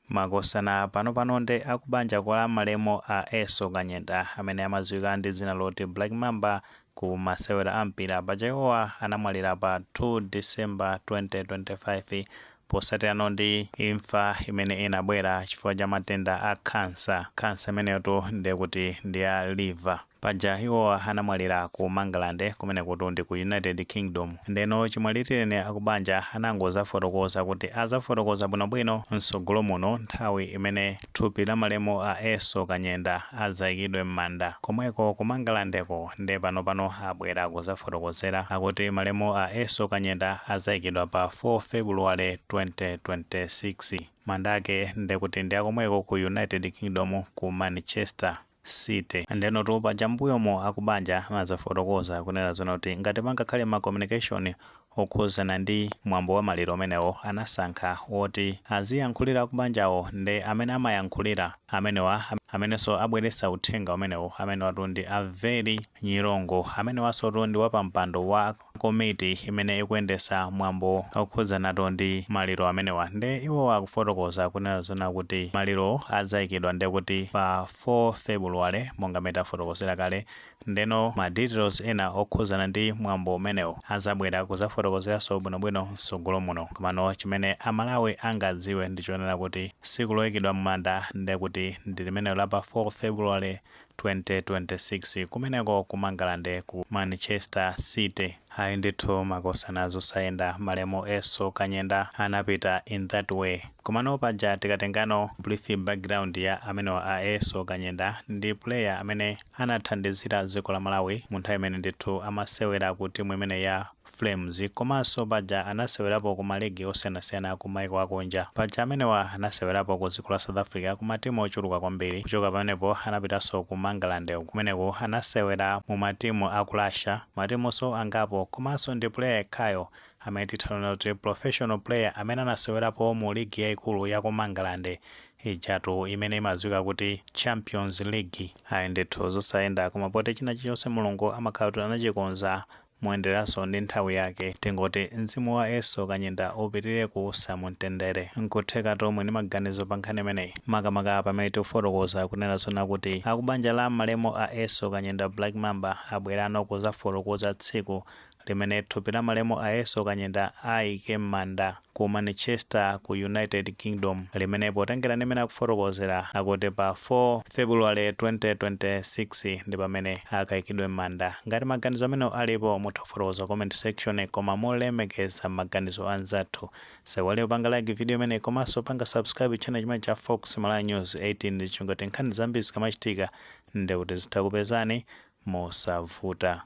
Makosana, panopano nde akubanja kwa malemu a Eso Kanyenda, amene amadziwika ndi dzina loti Black Mamba ku masewera a mpira, paja iwowa anamwalira pa 2 December 2025 posatirano ndi imfa imene inabwera chifukwa cha matenda a khansa. Khansa imeneyotu ndiye kuti ndi ya liver. Paja iwowa anamwalira ku Mangalande, kumene kuti ndi ku United Kingdom. Ndeno chimwalireni akubanja anangozafotokoza kuti azafotokoza bwinobwino mtsogolo muno, nthawi imene thupi la malemu a Eso Kanyenda adzayikidwe m'manda komweko ku Mangalandeko. Nde panopano abwera kuzafotokozera, akuti malemu a Eso Kanyenda adzayikidwa pa 4 February 2026. Manda ake ndekuti ndi akomweko ku United Kingdom, ku Manchester City. Ndenotu paja mbuyomo akubanja anazafotokoza kunena zona kuti ngati pangakhale ma communication okhuzana ndi mwambo wa maliro umenewo, anasankha woti aziyankhulira akubanjawo. Ndi amene amayankhulira amenewa, amenenso abweretsa uthenga umenewo, amenewatu ndi a Veri Nyirongo, amenewansotu ndi wapampando wa komiti imene ikuyendetsa mwambo okhuzanatu ndi maliro amenewa. Nde iwo akufotokoza kunena zona kuti maliro adzayikidwa ndekuti pa 4 February, monga mmene tafotokozera kale. Ndeno ma details ena okhuzana ndi mwambo umenewo azabwera kuzafotokozeranso bwinobwino mtsogolo muno. Komano chimene Amalawi angadziwe ndi chonena kuti tsiku loyikidwa m'manda ndekuti ndi limenelo la pa 4 February 2026, kumeneko ku Mangalande, ku Manchester City. Ayi ndithu makosana, zosayenda. Malemu Eso Kanyenda anapita in that way. Komano paja tikatengano brief background ya amenewa a Eso Kanyenda, ndi player amene anathandizira dziko la Malawi mu nthawi imene ndithu amasewera ku timu imene ya Flames. Komanso paja anasewerapo ku maligi osiyanasiyana ku maiko akunja. Paja amenewa anasewerapo ku dziko la South Africa ku matimu ochuluka kwambiri. Kuchoka pamenepo anapitanso ku Mangalande, kumeneku anasewera mu matimu aku Russia, matimunso angapo. Komanso ndi player yekhayo amene titha kuti professional player amene anasewerapo mu ligi yayikulu ya ku Mangalande ijatu, imene imadziwika kuti Champions League. Ayi ndithu zosayenda, koma poti china chilichonse Mulungu amakhala kuti anachikonza moyenderanso ndi nthawi yake, tingoti mzimu wa Eso Kanyenda upitirire kuusa mu mtendere. Nkutheka tomwe ndi maganizo pa nkhani imeneyi, makamaka pamene tikufotokoza kunena zona kuti akubanja la malemu a Eso Kanyenda, Black Mamba, abwerano kuzafotokoza tsiku limene thupi la malemu a Eso Kanyenda ayike m'manda ku Manchester, ku United Kingdom, limene potengera ndi mmene akufotokozera akuti pa 4 February 2026 ndi pamene akayikidwe m'manda. Ngati maganizo amenewo alipo, mutha kufotokoza comment section, koma molemekeza maganizo anzathu. Saiwale kupanga like video imene, komanso panga subscribe channel chimene cha Fox Malawi News 18, ndi chingoti nkhani zambiri zikamachitika ndekuti zitha kupezani mosavuta.